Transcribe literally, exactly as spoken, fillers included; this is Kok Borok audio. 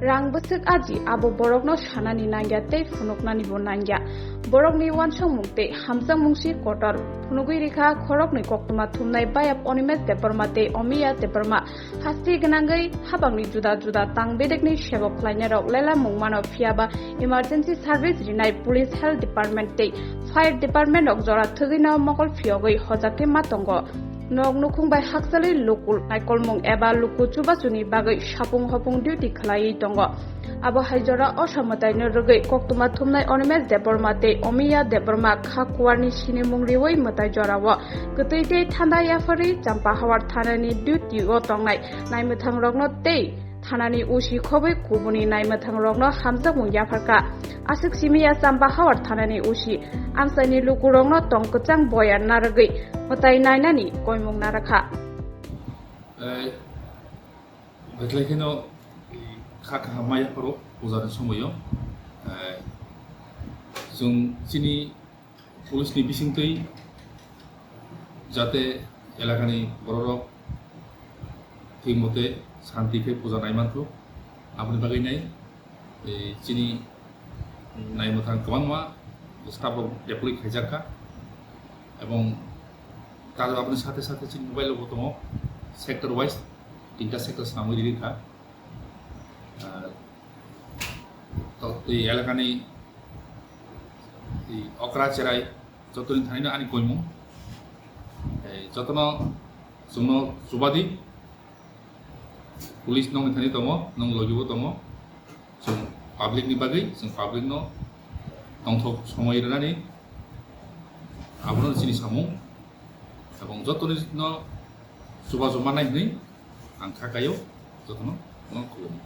Rang bwswk aji abo borokno sanani nangya tei phunuknanibo nangya. Borokni uansukmung tei hamjakmung si kotor. Phunugwi rikha khoroknwi koktwma thumnai bayap Animesh Debbarma tei Omiya Debbarma. Hasti gwnangwi habangni juda juda tang bedekni sebo khlainairok lela mungmano phiyaba emergency service rinai police, health department tei fire department rok jora thwgwino mokol phiyogwi hojakhe ma tongo. Nok nukhung bai hakchalwi luku naikolmung eba luku chubachuni bagwi sapung hopung duty khlaiwi tongo. Abo hai jora osa mwtaino rwgwi koktwma thumnai Animesh Debbarma tei Omiya Debbarma kha kuarni sinimung riwi mwtai jorao kwtwi tei thanda yapharwi Champahawar thanani duty o tongnai naimwthangrokno tei thanani O C khobwi kubuni naimwthangrokno hamjakmung yapharkha. Aswk simi ya Champahawar thanani O C amchaini lukurokno tong kwchang boya narwgwi mwtai nainani koimung narakha. Eh, Betlekheno kha kaham maya pharo puja ni somoyo, eh, chwng chini police ni bisingtwi jate elakani bororok thik mote shanti khe puja nai manthok. Aboni bagwi nai, eh, chini naimwthang kwbangma staff rok deploy khaijak kha, ebong ta aboni sathe sathe chini mobile rok bo tongo, sector wise tinta sector swnamwi rikha. Ah, to, tei elakani tei okra cherai jotoni thanino ani koimung. Tei jotono chwngno chubadi, police nongni thani tongo, nong logibo tongo. Chwng public ni bagwi, chwng public no tongthok somoi rwnani abono chini samung. Ebong jotoni no chubachu mannai hwnwi ang kha kaio jotono no khulumwi.